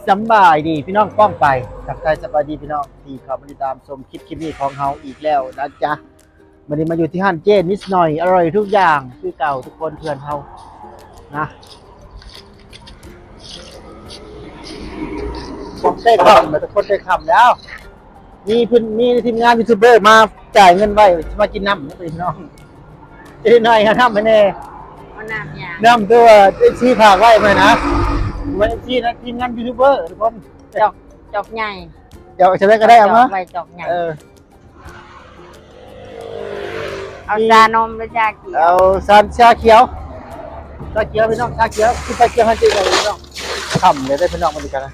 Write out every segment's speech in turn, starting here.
ສຳບາຍດີພີ່ນ້ອງປ້ອງໄປ ທັກທາຍສະບາຍດີພີ່ນ້ອງທີ່ເຂົ້າມາຕິດຕາມຊົມຄລິບ ຄລິບນີ້ຂອງເຮົາອີກແລ້ວນະຈ໊ະ. ມື້ນີ້ມາຢູ່ທີ່ຮ້ານເຈ້ນິດໜ່ອຍ ອະຮ່ອຍທຸກຢ່າງຄືເກົ່າທຸກຄົນ ເພື່ອນເຮົານະ. ຄອບໃຊ້ຄ່ຳແລ້ວ ທຸກຄົນໃຊ້ຄ່ຳແລ້ວ. ມີເພິ່ນ ມີທີມງານຢູທູບເບີມາຈ່າຍເງິນໄວ້ ຊິມາກິນນ້ຳນະພີ່ນ້ອງ. ເຈ້ໜ່ອຍ ເອົານ້ຳໃຫ້ແດ່. ເອົານ້ຳຫຍັງ? ນ້ຳທີ່ວ່າເອັຟຊີຝາກໄວ້ແມ່ນນະ ວ່າເອັຟຊີນະ ທີມງານຢູທູບເບີທຸກຄົນ. ຈອກ ຈອກໃຫຍ່ ຈອກ ຈະໄດ້ກໍໄດ້ ເອົາມາ ຈອກໄວ້ຈອກໃຫຍ່. ເອີ ເອົາຊານົມ ຫຼື ຊາຂຽວ? ເອົາຊາ ຊາຂຽວ ຊາຂຽວພີ່ນ້ອງ ຊາຂຽວ. ກິນຊາຂຽວໃຫ້ເຈ້ໜ່ອຍພີ່ນ້ອງ. ຄ່ຳແລ້ວເດ້ພີ່ນ້ອງ ບັນຍາກາດນະ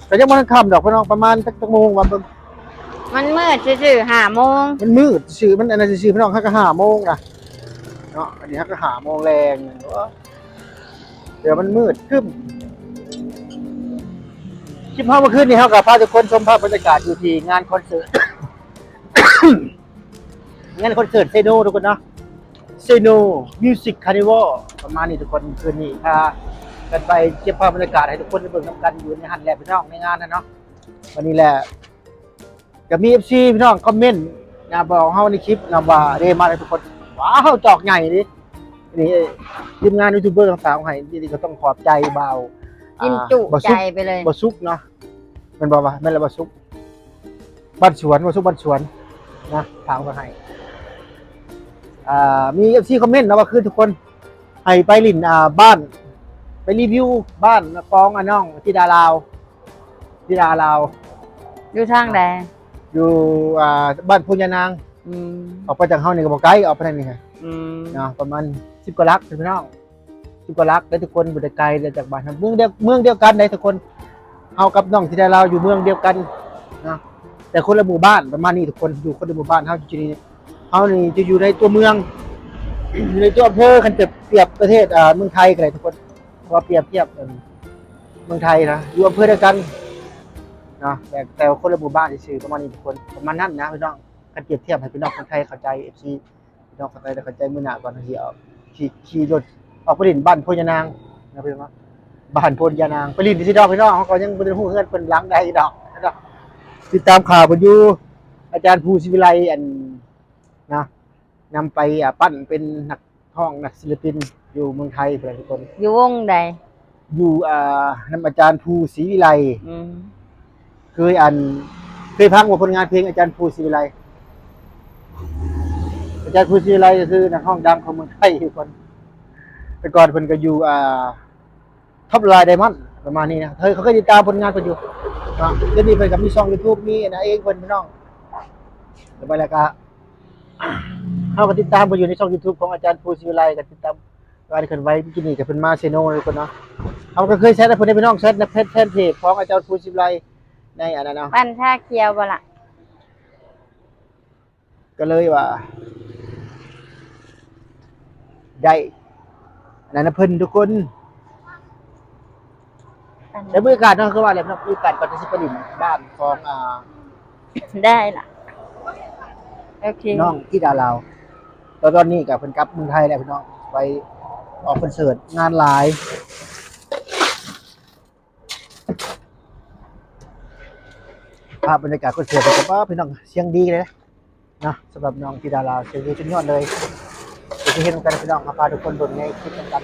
ກໍຍັງບໍ່ທັນຄ່ຳດອກພີ່ນ້ອງ ປະມານຈັກ ຈັກໂມງວ່າເບິ່ງ. ມັນມືດຊື່ໆ ຫ້າໂມງ ມັນມືດຊື່ໆ ມັນອັນນັ້ນຊື່ໆ ພີ່ນ້ອງ ຫາກະຫ້າໂມງນະເນາະ. ອັນນີ້ຫາກະຫ້າໂມງແລງ ແຕ່ວ່າມັນມືດຄຶ້ມ. ຄລິບເຮົາເມື່ອຄືນນີ້ ເຮົາກໍພາທຸກຄົນຊົມພາບບັນຍາກາດຢູ່ທີ່ງານຄອນເສີດ ງານຄອນເສີດເຊໂນທຸກຄົນເນາະ ເຊໂນມິວສິກຄານິວໍ ປະມານນີ້ທຸກຄົນ. ຄືນນີ້ພາກັນໄປເກັບພາບບັນຍາກາດໃຫ້ທຸກຄົນໄດ້ເບິ່ງນຳກັນຢູ່ໃນຫັ້ນແຫຼະພີ່ນ້ອງ ໃນງານຫັ້ນເນາະ. ວັນນີ້ແຫຼະ ກໍມີເອັຟຊີພີ່ນ້ອງຄອມເມັນນະ ບອກເຮົາໃນຄລິບນຳວ່າ ເດ້ມາແລ້ວທຸກຄົນ. ວ້າວ ຈອກໃຫຍ່ເດ້ ນີ້ທີມງານຢູທູບເບີຕ່າງໆເອົາໃຫ້. ນີ້ກໍຕ້ອງຂອບໃຈບ່າວ ກິນຈຸໃຈໄປເລີຍ ບ່າວສຸກເນາະ ແມ່ນບໍ່ວະ? ແມ່ນແລ້ວ ບ່າວສຸກ ບ້ານສວນ ບ່າວສຸກບ້ານສວນນະ ຝາກມາໃຫ້. ອ່າ ມີເອັຟຊີຄອມເມັນນະວ່າຄືທຸກຄົນ ໃຫ້ໄປຫຼິ້ນ ອ່າ ບ້ານ ໄປຣີວິວບ້ານຂອງ ອ່າ ນ້ອງທິດາລາວ ທິດາລາວ. ຢູ່ທາງໃດ? ຢູ່ ອ່າ ບ້ານໂພນຍານາງ. ອືມ ອອກໄປຈາກເຮົານີ້ກໍບໍ່ໄກ ອອກໄປທາງນີ້ ອືມ ເນາະ ປະມານສິບກວ່າຫຼັກພີ່ນ້ອງ ສິບກວ່າຫຼັກເດ້ທຸກຄົນ. ບໍ່ໄດ້ໄກເດ້ຈາກບ້ານເຮົາ ເມືອງດຽວ ເມືອງດຽວກັນເດ້ທຸກຄົນ. ເຮົາກັບນ້ອງທິດາລາວຢູ່ເມືອງດຽວກັນເນາະ ແຕ່ຄົນລະໝູ່ບ້ານ ປະມານນີ້ທຸກຄົນ. ຢູ່ຄົນລະໝູ່ບ້ານ ເຮົາຢູ່ທີ່ນີ້ ເຮົານີ້ຈະຢູ່ໃນຕົວເມືອງ ຢູ່ໃນຕົວອຳເພີ ຄັນຈະປຽບປະເທດ ອ່າ ເມືອງໄທກໍໄດ້ທຸກຄົນ. ເພາະວ່າປຽບທຽບ ເອີ ເມືອງໄທນະ ຢູ່ອຳເພີດຽວກັນເນາະ ແຕ່ ແຕ່ວ່າຄົນລະໝູ່ບ້ານຊື່ໆ ປະມານນີ້ທຸກຄົນ. ປະມານນັ້ນນະພີ່ນ້ອງ ຄັນປຽບທຽບໃຫ້ພີ່ນ້ອງຄົນໄທເຂົ້າໃຈ ເອັຟຊີ ພີ່ນ້ອງຄົນໄທໄດ້ເຂົ້າໃຈ. ມື້ໜ້າກ່ອນເຮົາຊິເອົາ ຂີ່ ຂີ່ລົດອອກໄປຫຼິ້ນບ້ານໂພນຍານາງນະພີ່ນ້ອງ ບ້ານໂພນຍານາງ. ໄປຫຼິ້ນຊື່ໆດອກພີ່ນ້ອງ ເຮົາກໍຍັງບໍ່ໄດ້ຮູ້ເຮືອນເພິ່ນຫຼັງໃດດອກເນາະ. ຕິດຕາມຂ່າວເພິ່ນຢູ່ ອາຈານພູ ສີວິໄລ ອັນ ນະ ນຳໄປ ອ່າ ປັ້ນເປັນນັກຮ້ອງນັກສິລະປິນຢູ່ເມືອງໄທພຸ້ນແຫຼະທຸກຄົນ. ຢູ່ວົງໃດ? ຢູ່ ອ່າ ນຳອາຈານພູ ສີວິໄລ. ອືມ ເຄີຍ ອັນ ເຄີຍຟັງບໍ່ຜົນງານເພງອາຈານພູ ສີວິໄລ? ອາຈານພູ ສີວິໄລກໍຄືນັກຮ້ອງດັງຂອງເມືອງໄທທຸກຄົນ. ແຕ່ກ່ອນເພິ່ນກໍຢູ່ ອ່າ ທັອບລາຍໄດມອນ ປະມານນີ້ນະ. ເຂົາ ເຂົາກໍຕິດຕາມຜົນງານເພິ່ນຢູ່ເນາະ. ດຽວນີ້ເພິ່ນກໍມີຊ່ອງຢູທູບ ມີອັນນັ້ນເອງເພິ່ນພີ່ນ້ອງ. ແລ້ວໄປແລ້ວກໍ ເຮົາກໍຕິດຕາມເພິ່ນຢູ່ໃນຊ່ອງຢູທູບຂອງອາຈານພູ ສີວິໄລ ກໍຕິດຕາມການເຄື່ອນໄຫວ. ມື້ກີ້ນີ້ກໍເພິ່ນມາເຊໂນທຸກຄົນເນາະ. ເຮົາກໍເຄີຍແຊັດໃຫ້ເພິ່ນເດ້ພີ່ນ້ອງ ແຊັດໃນແພນ ແຟນເພຈຂອງອາຈານພູ ສີວິໄລ ໃນອັນນັ້ນເນາະ. ປັ້ນຊາຂຽວບໍ່ລະ? ກໍເລີຍວ່າ ໄດ້ອັນນັ້ນນຳເພິ່ນທຸກຄົນ. ແຕ່ມື້ອາກາດເນາະ ຄືວ່າແຫຼະເນາະ ມີໂອກາດກໍຈະຊິໄປຫຼິ້ນບ້ານຂອງ ອ່າ ໄດ້ລະ ໂອເຄ ນ້ອງທິດາລາວ. ແຕ່ຕອນນີ້ກໍເພິ່ນກັບເມືອງໄທແລ້ວພີ່ນ້ອງ ໄປອອກຄອນເສີດ ງານຫຼາຍ. ພາບບັນຍາກາດຄອນເສີດ ກໍວ່າພີ່ນ້ອງ ສຽງດີເລີຍເນາະ. ສຳລັບນ້ອງທິດາລາວ ສຽງດີສຸດຍອດເລີຍ. ເຊິ່ງທີ່ເຫັນນຳກັນພີ່ນ້ອງ ມາພາທຸກຄົນເບິ່ງໃນຄລິບນຳກັນ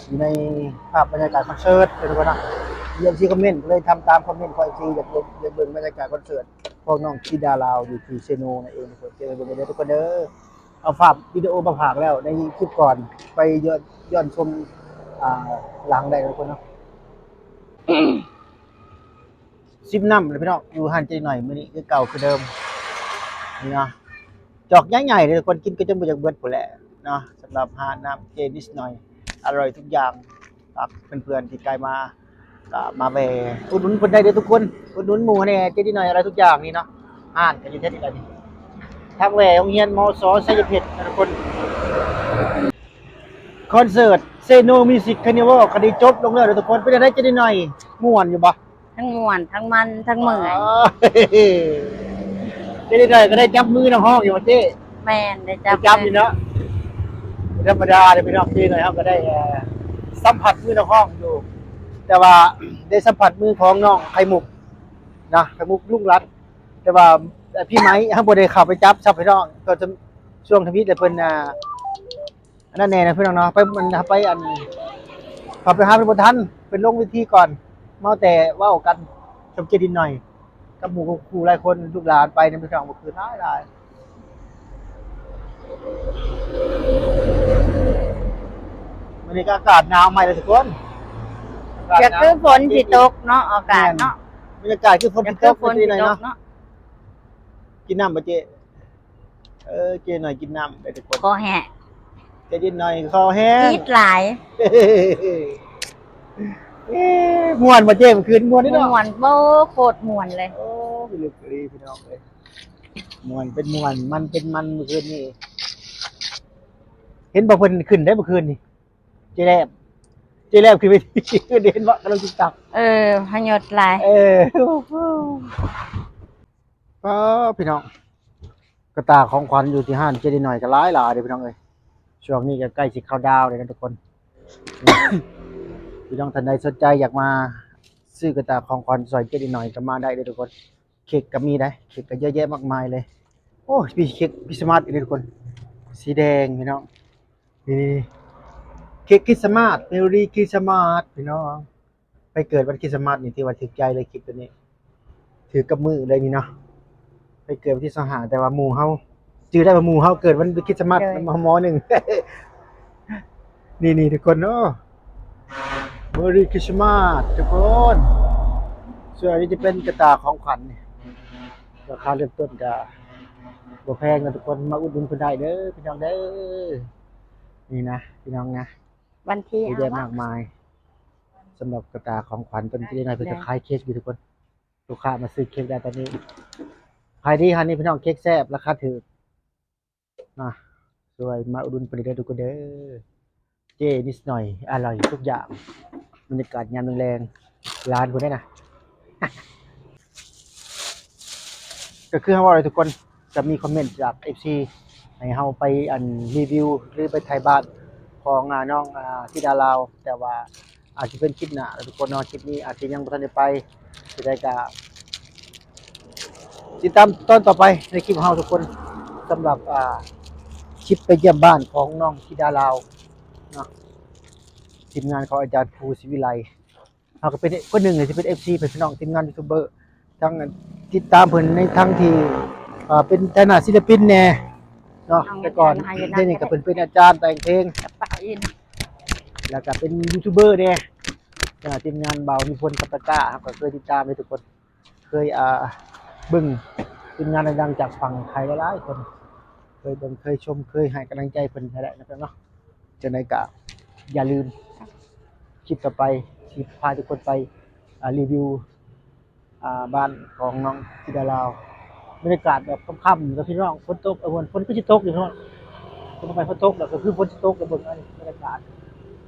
ຢູ່ໃນພາບບັນຍາກາດຄອນເສີດເນາະ. ເອັຟຊີຄອມເມັນ ກໍເລີຍທຳຕາມຄອມເມັນຂອງເອັຟຊີ ຢາກເບິ່ງ ຢາກເບິ່ງບັນຍາກາດຄອນເສີດຂອງນ້ອງທິດາລາວ ຢູ່ທີ່ເຊໂນນັ້ນເອງທຸກຄົນ. ເກັບໄວ້ເບິ່ງເດີທຸກຄົນເດີ. ເອົາພາບວິດີໂອມາຝາກແລ້ວໃນຄລິບກ່ອນ ໄປຢ້ອນ ຍ້ອນຊົມ ອ່າ ຫຼັງໄດ້ເນາະທຸກຄົນເນາະ. ຊິມນ້ຳເລີຍພີ່ນ້ອງ ຢູ່ຮ້ານເຈ້ໜ່ອຍມື້ນີ້ຄືເກົ່າຄືເດີມເນາະ. ຈອກໃຫຍ່ໆເລີຍ ຄົນກິນກໍຈົນບໍ່ຢາກເບິດພຸ້ນແຫຼະເນາະ. ສຳລັບຮ້ານນ້ຳເຈ້ນິດໜ່ອຍ ອະຮ່ອຍທຸກຢ່າງ. ຝາກເພື່ອນໆທີ່ໃກ້ມາ ກໍມາແວ່ອຸດໜູນເພິ່ນໄດ້ເດີທຸກຄົນ. ອຸດໜູນໝູ່ແດ່ ເຈ້ນິດໜ່ອຍ ອະຮ່ອຍທຸກຢ່າງນີ້ເນາະ. ຮ້ານກໍຢູ່ແຖວນີ້ແຫຼະນີ້ ທາງແວ່ໂຮງຮຽນ ມສ ໄຊຍະເພັດນະທຸກຄົນ. ຄອນເສີດເຊໂນມິວສິກຄານິວໍ ກໍໄດ້ຈົບລົງແລ້ວເດີທຸກຄົນ. ເປັນຈັ່ງໃດເຈ້ນິດໜ່ອຍ ມ່ວນຢູ່ບໍ່? ທັງມ່ວນ ທັງມັນ ທັງເມື່ອຍ. ອໍ ເຈ້ນິດໜ່ອຍກໍໄດ້ຈັບມືນັກຮ້ອງຢູ່ບໍ່ເຈ້? ແມ່ນ ໄດ້ຈັບ ໄດ້ຈັບຢູ່ເນາະ. ບໍ່ທຳມະດາເດ້ພີ່ນ້ອງ ເຈ້ນິດໜ່ອຍເຮົາກໍໄດ້ ເອີ ສຳຜັດມືນັກຮ້ອງຢູ່. ຕ່ວ່າໄດ້ສຳຜັດມືຂອງນ້ອງໄຂ່ມຸກນະ ໄຂ່ມຸກລຸງລັດ ແຕ່ວ່າພີ່ໄມ້ເຮົາບໍ່ໄດ້ເຂົ້າໄປຈັບຊັບພີ່ນ້ອງ ກໍຈະ ຊ່ວງທຳອິດແຫຼະເພິ່ນ ອ່າ ອັນນັ້ນແດ່ນະພີ່ນ້ອງເນາະ ໄປ ໄປ ອັນ ເຂົ້າໄປຫາເພິ່ນບໍ່ທັນ ເພິ່ນລົງເວທີກ່ອນ ເມົາແຕ່ເວົ້າກັນກັບເຈດິນໜ້ອຍ ກັບໝູ່ຄູ່ຫຼາຍຄົນ ລູກຫຼານໄປນຳພີ່ນ້ອງ ເມື່ອຄືນຫຼາຍໆ ມື້ນີ້ກໍອາກາດໜາວໃໝ່ແລ້ວທຸກຄົນ ອາກາດໜາວ ກໍຄືຝົນຊິຕົກເນາະ ອາກາດເນາະ ແມ່ນ ບັນຍາກາດຄືຝົນຊິຕົກ ກໍຄືຝົນຊິຕົກເນາະ ເນາະ ກິນນ້ຳບໍ່ເຈ້? ເອີ ເຈໜ້ອຍກິນນ້ຳໄດ້ທຸກຄົນ ຄໍແຫ້ງ ເຈດິນໜ້ອຍຄໍແຫ້ງ ກຣີດຫຼາຍ ເອີ ມ່ວນບໍ່ເຈ້ ມື້ຄືນມ່ວນເດ້ເນາະ ມ່ວນ ໂອ້ ໂຄດມ່ວນເລີຍ ໂອ້ ພິລຶກອີ່ຫຼີພີ່ນ້ອງເອີຍ ມ່ວນເປັນມ່ວນ ມັນເປັນມັນມື້ຄືນນີ້ ເຫັນບໍ່ເພິ່ນຂຶ້ນໄດ້ມື້ຄືນນີ້ ເຈແລບ ເຈແລບຂຶ້ນເວທີ ເຫັນບໍ່ ກຳລັງຕິດຕາມ ເອີ ພະຍົດຫຼາຍ ເອີ ປ້າ ພີ່ນ້ອງ ກະຕ່າຂອງຂວັນຢູ່ທີ່ຮ້ານເຈດີໜ້ອຍກໍຫຼາຍໆເດ້ພີ່ນ້ອງເອີຍ ຊ່ວງນີ້ກໍໃກ້ຊິເຂົ້າດາວແລ້ວນະທຸກຄົນ ພີ່ນ້ອງທ່ານໃດສົນໃຈຢາກມາຊື້ກະຕ່າຂອງຂວັນຊ່ອຍເຈດີໜ້ອຍກໍມາໄດ້ເດ້ທຸກຄົນ ເຄັກກໍມີໄດ໋ ເຄັກກໍເຍອະແຍະມາກມາຍເລີຍ ໂອ້ຍ ມີເຄັກຄຣິສມາສອີກເດ້ທຸກຄົນ ສີແດງພີ່ນ້ອງ ນີ້ ເຄັກຄຣິສມາສ Merry Christmas ພີ່ນ້ອງ ໃຜເກີດວັນຄຣິສມາສນີ້ຖືວ່າຖືກໃຈເລີຍຄລິບໂຕນີ້ ຖືກກັບມື້ເລີຍນີ້ເນາະ ໃຜເກີດວັນທີຊາວຫ້າ ແຕ່ວ່າໝູ່ເຮົາຈື່ໄດ້ວ່າໝູ່ເຮົາເກີດວັນຄຣິສມາສ ໂດຍ ໝໍໜຶ່ງ ນີ້ໆ ທຸກຄົນເນາະ Merry Christmas ທຸກຄົນ ສ່ວນອັນນີ້ຈະເປັນກະຕ່າຂອງຂວັນນີ້ ລາຄາເລີ່ມຕົ້ນກະບໍ່ແພງນະທຸກຄົນ ມາອຸດໜູນເພິ່ນໄດ້ເດີພີ່ນ້ອງເດີ ນີ້ນະພີ່ນ້ອງນະ ວັນທີ ເຍອະແຍະມາກມາຍ ສຳລັບກະຕ່າຂອງຂວັນ ຕອນນີ້ເຈດີໜ້ອຍເພິ່ນຈະຂາຍເຄັກຢູ່ທຸກຄົນ ລູກຄ້າມາຊື້ເຄັກໄດ້ຕອນນີ້ ຂາຍດີຮ້ານນີ້ພີ່ນ້ອງ ເຄັກແຊບ ລາຄາຖືກ ນະ ຊ່ວຍມາອຸດໜູນເພິ່ນໄດ້ເດີທຸກຄົນເດີ ເຈນິດໜ້ອຍ ອະລ່ອຍທຸກຢ່າງ ບັນຍາກາດຍາມແລງໆ ຫຼານເພິ່ນເດ້ນະ ກໍຄືເຮົາເວົ້າແຫຼະທຸກຄົນ ຈະມີຄອມເມັນຈາກເອັຟຊີ ໃຫ້ເຮົາໄປ ອັນ ຣີວິວ ຫຼື ໄປຖ່າຍບ້ານຂອງ ອາ ນ້ອງ ອາ ທິດາລາວ ແຕ່ວ່າອາດຈະເປັນຄລິບໜ້າແຫຼະທຸກຄົນເນາະ ຄລິບນີ້ອາດຈະຍັງບໍ່ທັນໄດ້ໄປ ຈະໄດ້ກະຕິດຕາມຕອນຕໍ່ໄປໃນຄລິບຂອງເຮົາທຸກຄົນ ສຳລັບ ອາ ຄລິບໄປຢ້ຽມບ້ານຂອງນ້ອງທິດາລາວເນາະ ທີມງານຂອງອາຈານພູສີວິໄລ ເຮົາກໍເປັນຄົນໜຶ່ງທີ່ເປັນເອັຟຊີເພິ່ນ ພີ່ນ້ອງ ທີມງານຢູທູບເບີ ທັງຕິດຕາມເພິ່ນໃນທັງທີ່ ເອີ ເປັນຖານະສິນລະປິນແດ່ເນາະ ແຕ່ກ່ອນ ດຽວນີ້ກໍເພິ່ນເປັນອາຈານແຕ່ງເພງ ແລ້ວກໍເປັນຢູທູບເບີແດ່ ແລ້ວກໍທີມງານບ່າວນິພົນ ກັບຕາກ້າ ເຮົາກໍເຄີຍຕິດຕາມເດ້ທຸກຄົນ ເຄີຍ ອ່າ ເບິ່ງທີມງານດັງໆ ຈາກຝັ່ງໄທຫຼາຍໆຄົນ ເຄີຍເບິ່ງ ເຄີຍຊົມ ເຄີຍໃຫ້ກຳລັງໃຈເພິ່ນຫັ້ນແຫຼະນະເນາະ ຈັ່ງໃດກໍຢ່າລືມ ຄລິບຕໍ່ໄປ ຊິພາທຸກຄົນໄປ ອ່າ ຣີວິວ ອ່າ ບ້ານຂອງນ້ອງທິດາລາວ ບັນຍາກາດແບບຄ່ຳໆ ກັບພີ່ນ້ອງ ຝົນຕົກ ເອີ ຝົນ ຝົນຄືຊິຕົກຢູ່ເນາະ ຝົນໄປຝົນຕົກ ແລ້ວກໍຄືຝົນຊິຕົກ ແລ້ວເບິ່ງອັນນີ້ ບັນຍາກາດ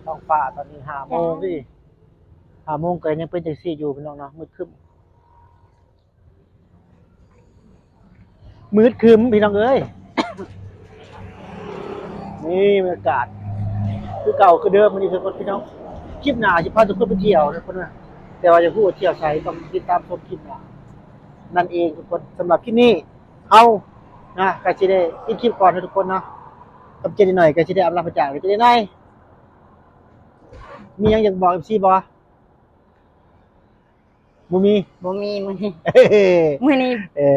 ທ້ອງຟ້າຕອນນີ້ ຫ້າໂມງນີ້ ຫ້າໂມງກໍຍັງເປັນຈັ່ງຊີ້ຢູ່ພີ່ນ້ອງເນາະ ມືດຄຶ້ມ ມືດຄຶ້ມພີ່ນ້ອງເອີຍ ນີ້ບັນຍາກາດຄືເກົ່າຄືເດີມມື້ນີ້ທຸກຄົນພີ່ນ້ອງ ຄລິບໜ້າຊິພາທຸກຄົນໄປທ່ຽວທຸກຄົນນະ ແຕ່ວ່າຢາກຮູ້ວ່າທ່ຽວໃສ ຕ້ອງຕິດຕາມຊົມຄລິບໜ້ານັ້ນເອງທຸກຄົນ ສຳລັບຄລິບນີ້ເຮົານະ ກໍຊິໄດ້ປິດຄລິບກ່ອນນະທຸກຄົນເນາະ ກັບເຈດີໜ້ອຍກໍຊິໄດ້ອຳລາພາຈາກ ເຈດີໜ້ອຍ ມີຫຍັງຢາກບອກເອັຟຊີບໍ່? ບໍ່ມີ ບໍ່ມີມື້ນີ້ ມື້ນີ້ ເອີ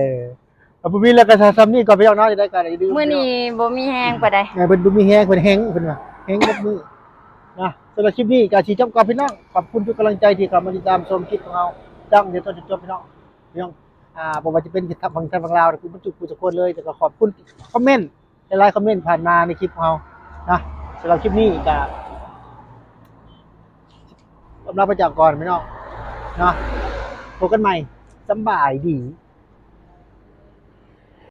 ບໍ່ມີແລ້ວກໍສ່ຳນີ້ກ່ອນພີ່ນ້ອງເນາະ ຈະໄດ້ກໍຢ່າລືມ ມື້ນີ້ບໍ່ມີແຮງປານໃດ ເອີ ເພິ່ນບໍ່ມີແຮງ ເພິ່ນແຮງ ເພິ່ນວ່າແຮງໝົດມື້ນະ ສຳລັບຄລິບນີ້ກໍຊິຈົບກ່ອນພີ່ນ້ອງ ຂອບຄຸນທຸກກຳລັງໃຈທີ່ເຂົ້າມາຕິດຕາມຊົມຄລິບຂອງເຮົາຕັ້ງແຕ່ຕົ້ນຈົນຈົບພີ່ນ້ອງ ພີ່ນ້ອງ ອ່າ ບໍ່ວ່າຈະເປັນທາງຝັ່ງໄທຝັ່ງລາວ ທຸກຜູ້ທຸກຄົນເລີຍ ແລ້ວກໍຂອບຄຸນຄອມເມັນ ຫຼາຍໆຄອມເມັນຜ່ານມາໃນຄລິບຂອງເຮົານະ ສຳລັບຄລິບນີ້ກໍອຳລາພາຈາກກ່ອນພີ່ນ້ອງເນາະ ພົບກັນໃໝ່ ສຳບາຍດີ.